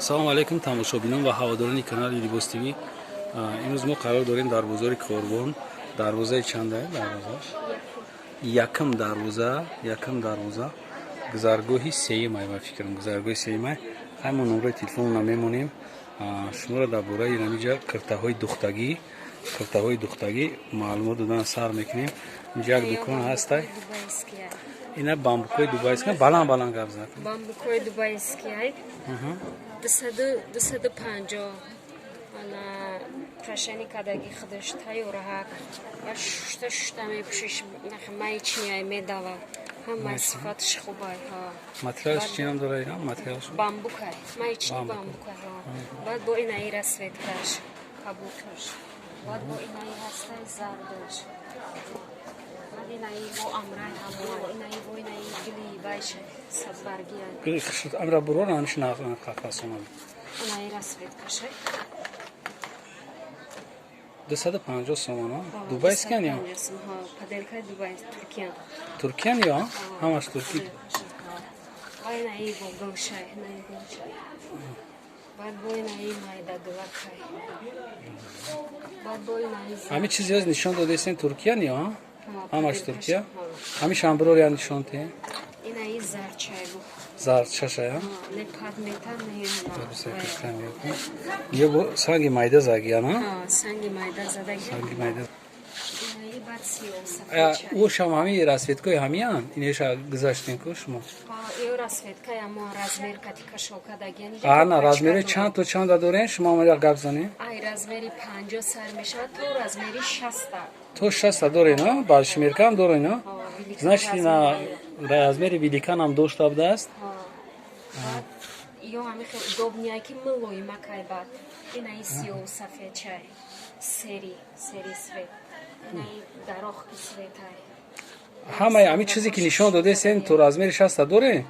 Салому алайкум, тамошобинон ва ҳаводорони канали Либос ТВ. Имрӯз мо қарор дорем дар бозори Корвон. Дарвозаи чанда дарвозаш? Якм дарвоза, якм дарвоза, гузаргоҳи сеюмай, ба фикрам, гузаргоҳи сеюмай. Ҳамон номраи телефонона мемонем. Шуморо дар бораи инамиҷа киртаҳои духтагӣ, киртаҳои духтагӣ маълумот додан сар мекунем. Инҷа як дукон ҳастай. Ина бамбукҳои дубайский, баланд баланд гап зад. Бамбукҳои дубайский 250. Ана украшение кадаги, худаш тайёраҳак ва шушта шушта мепӯшиш, маечный медава, ҳама сифаташ хубай. Материалш чи ном дора ина материалш? Бамбукай, маечный бамбукай. Баъд бо инаи расцветкаш кабукаш, баъд бо инаи ҳастай зардаш, баъд инаи бо амрай ҳамо, инаи бо инаи гили вайша садбаргия. Амра бурор аниш нақафасонам. Инаи расцветкашай. 250 сомон. Дубайскиян ё? Поделкаи Дубай, Туркиян. Туркиян ё ҳамаш туркӣ? Ва инаи бо гулшай, инаи гулшай, баъд бо инаи майда гулакай, баъд бо инаи. Ҳамин чизе нишон додесен, туркиян ё ҳамаш туркия? Ҳамин шамбирор я нишон те. Инаи зарчай бу. Зарчашая. Не пад мета, не. Ё бо санги майда загияна? Санги майда задаги. Санги майда. Инаи баъд сиёсафед. Ӯшам ҳамин расцветкои ҳамиян, инеша гузаштем ку шумо. Ё расцветкаи ҳамо размер кати кашока дагиян. Ана размери чанд то чанда дорем, шумо омада гап занем. Ай размери 50 сар мешавад то размери 60. То 60 дорем, а большемеркаам дорем, а значит, ина размери великанам дошта будааст. Ё ҳами хел удобный ки мулоимакай. Баъд инаи сиёҳу сафед чай, серый, серый цвет, инаи дарохки цветай. Ҳамаи ҳамин чизе ки нишон додесен, то размери 60 доре?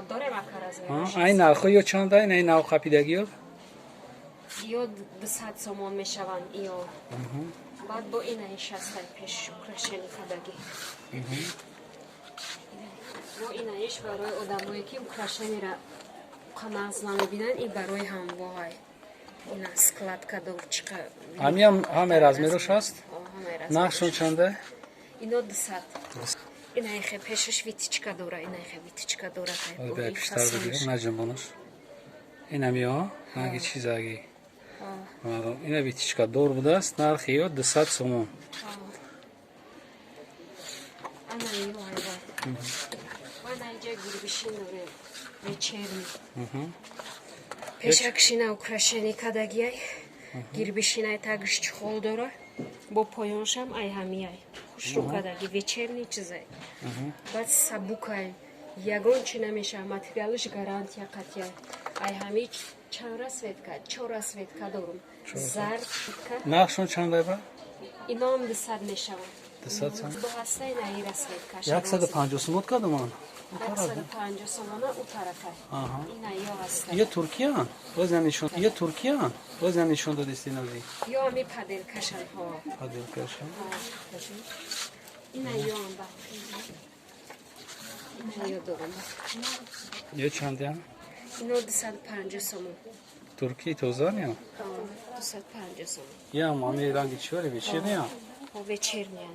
Дорем, ака, размер. Ай нархҳо ё чанда, ин нав қапидагиё? Ё 200 сомон мешаванд иё. Баъд бо инаи 60-ай пеш украшение кардагӣ. Бо инаиш барои одамое ки украшениеро нағз намебинанд, и барои ҳамвоҳай, ина складка дор чиқа. Ҳамиам ҳамаи размерош ҳаст? Нархшон чанда? Ино 200. Инаихе пешаш вытачка дора, инаихе вытачка дора. Пештар бигирам, наҷунбонаш. Инамиё ранги чизаги, ина вытачка дор будааст, нархи ё 200 сомон. Ана ё айбад. Ана иҷа гирбишин дорем, вечерний. Пешакшина украшение кардагиай, гирбишинай, тагиш чехол дора, бо поёншам ай ҳамияй, хушрӯ кардаги, вечерний чизай. Баъд сабукай, ягон чи намешава, материалаш гарантия қатъия. Ай ҳами чанд расцветка, чор расцветка дорум, зард. Нархшон чандай ба? Иноам 200 мешаванд. 200 сом. Бо ҳастаи наи расцветкаш. 150 сомон кардуман. 150 сомона у тарафа. Ина ё ҳаста. Ё туркиян, боз нишон, ё туркиян, боз нишон додести нази. Ё ами поделкашан, ҳо. Поделкашан. Ина ё ба. Ина ё дорам. Ё чандян? Ино 250 сомон. Туркии тозан ё? 250 сомон. Ям ами ранги чиёре, вечерний? Ҳо, вечерний.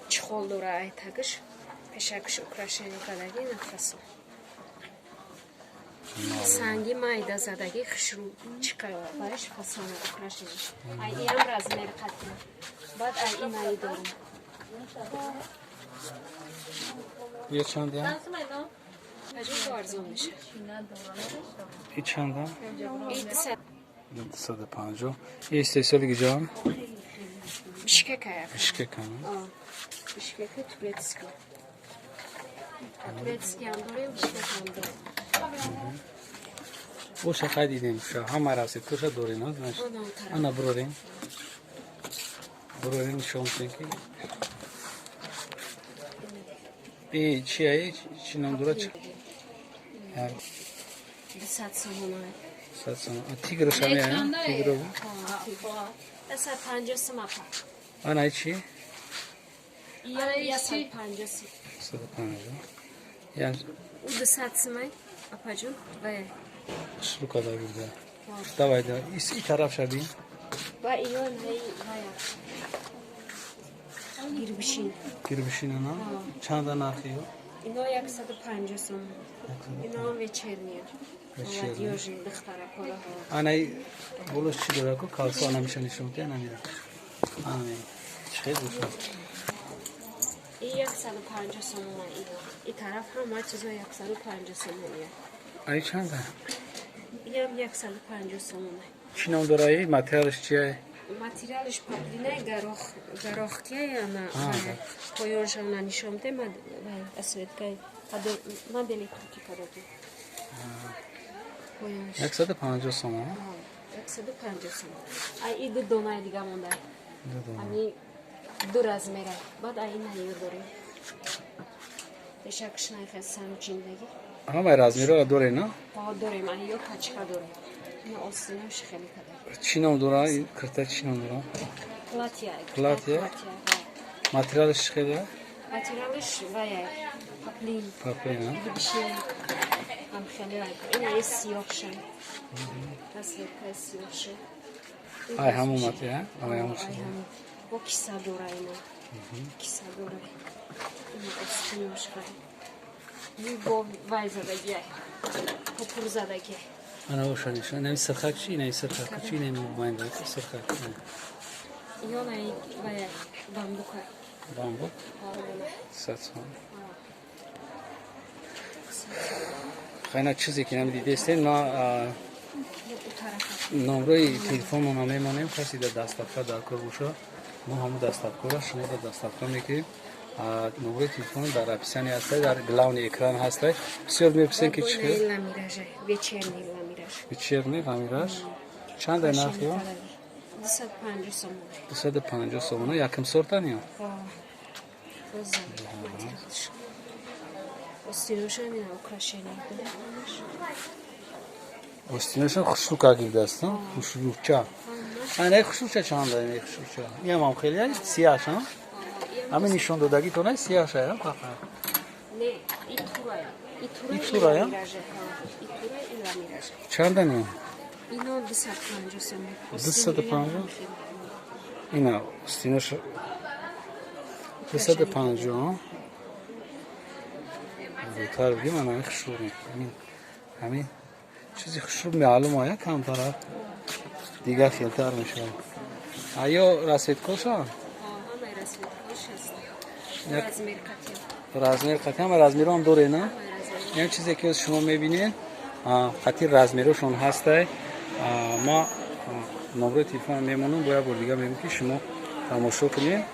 Чехол дора ай тагиш. Пешакш украшение кардагӣ, нафасо. Санги майда задагӣ, хушрӯ чиқа бариш фасона украшение. Ай иам размер қатъи. Баъд ай инаи дорум. Ё чандян? Ажин бо арзон мешавад. И чанда? И 200. 250. И истеҳсоли гиҷоам? Бишкекая. Бишкекам. Бишкека, турецкий. Турецкий ҳам дорем, Бишкек ҳам дорем. Оша хай дидем, ша ҳама расцветкоша дорем, значит. Ана бурорем. Бурорем, нишон кунем ки. И чия, чи ном дорад? 200 сомона. 100 сомон. Тигрш ҳамия, тигро. 150 сом, апа. Ана чи? Ё 150 сом. 150. Я У 200 сомай, апаҷон. Вай. Хушрӯ када гирда. Давай, давай. И тараф шабин. Ва ино най вая. Гирбишин. Гирбишина на? Чанда нархи ё? Ино 150 сом. Ино вечерний. Вечерний. Молодёжный духтаракора. Анай болош чӣ дора ку? Калсо ана миша нишон ди, ана мира. Ана чӣ боша? И 150 сомона ино. И тараф ҳама чизо 150 сомония. Ай чанда? Иам 150 сомона. Чӣ ном дора и? Материалш чия? Материалш паплинай, горох, горохкия, ана поёншона нишон де, расцветкай модели турки кадаги. Поёнш. 150 сомон. 150 сомон. Ай и ду донаи дига монда. Ду дона. Ами ду размера. Баъд ай ина дорем. Пешакшнай хел санҷиндаги. Ҳамаи размерҳоро доре, на? Ҳо, дорем, ай ё пачка дорем. Ина остинош хеле кадаги. Чӣ ном дора? Ин кирта чӣ ном дора? Платья. Платья? Платья. Ҳо. Материалш чӣ хеле? Материалш вая паплин. Паплин, а? Гибшин. Ам хеле ай. Ина е сиёҳшай. Расцветкаи сиёҳшай. Ай ҳамон материал? Ай ҳамон чиз. Бо киса дора ина. Киса дора. Ина остинош хай. Ни бо вай задагиай. Пупур задагиай. Ана оша нишон. Инами сирхак чи? Инами сирхак чи? Инами мубайн дора сирхак. Иёнай вая бамбукай. Бамбук? Ҳо. 100 сом. Хайна чизе ки нами дидестен, ма У тарафа. Номрои телефонмона мемонем, касе дар доставка дар кор боша, мо ҳамун доставкаро шумо дар доставка мекунем. Номрои телефон дар описание ҳастай, дар главный экран ҳастай. Бисёр мепурсем, ки чӣ хел. Ламиража. Вечерний ламираж. Вечерний ламираж. Чанда нархи ё? 250 сомон. 250 сомона. Якм сортан ё? Ҳо. Роза материалш. Остиношам ина украшение дора. Остинашон хушрӯ кагирдааст, хушрӯча. Ана хушрӯча чанда? Ина хушрӯча. Иам хеле аст, сияш, а? Ҳамин нишон додагитон аст, сияш ая фақат. Не, и турая. И тура. И турая? Ламиража. И тура, и ламиража. Чанда не? Ино 250 сомон. 250? Ина остинаш 250. Зудтар бигем, ана ҳамин хушрӯ ҳамин ҳамин чизи хушрӯ маълум оя, камтара дигар хелтар мешавад. Аё расцветкоша? Ҳамаи расцветкош аст. Размер қатия. Размер қатӣ, ҳама размерҳоам доре, на? Ҳамаи размер. Ин чизе ки шумо мебинед, қатъи размерҳошон ҳастай. Ма номрои телефонам мемонам, бо як бор дига мегӯм, ки шумо тамошо кунед,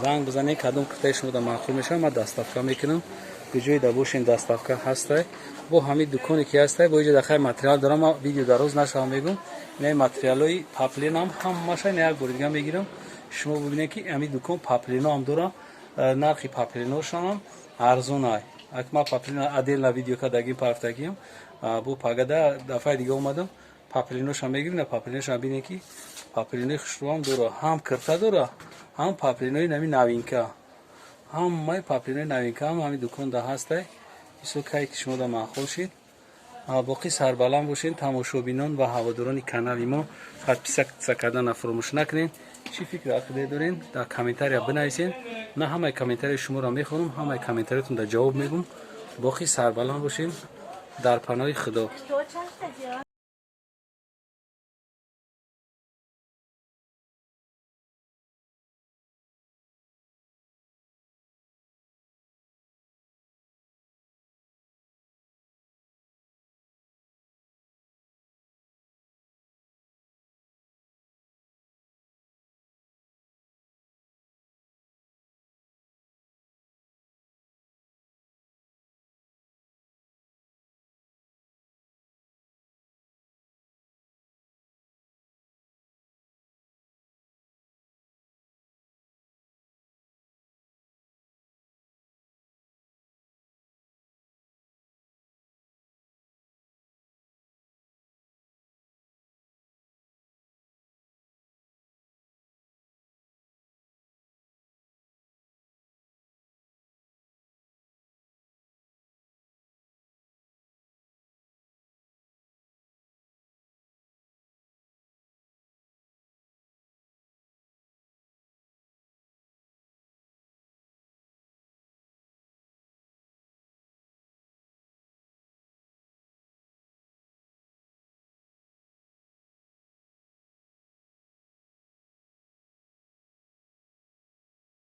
занг бизанед, кадом киртаи шумо да маъқул мешавад, ман доставка мекунам. Куҷое да бошен, доставка ҳастай. Бо ҳамин дуконе ки ҳастай, бо иҷо дахай материал дорам, ма видео дароз нашавам, мегӯм, инаи материалҳои паплинам ҳамаша ина як бори дига мегирам, шумо бибинед, ки ҳамин дукон паплиноам дора, нархи паплиношонам арзонай. Ак ма паплино отдельно видео кардагим, парафтагиам, бо пагада дафъаи дига омадам, паплиношам мегирим. На, паплиношам бинед, ки паплинои хушрӯам дора, ҳам кирта дора, ҳам паплинои нами новинка, ҳамаи паплинои новинка ҳам ҳамин дукон да ҳастай. Бисёр кай ки шумо да маъқул шид. Боқӣ сарбаланд бошед, тамошобинон ва ҳаводорони канали мо. Подписаться кардана фаромӯш накунед. Чӣ фикру ақиде доред, дар комментария бинависед. На, ҳамаи комментарияи шуморо мехонам, ҳамаи комментариятон дар ҷавоб мегӯм. Боқӣ сарбаланд бошед, дар паноҳи Худо.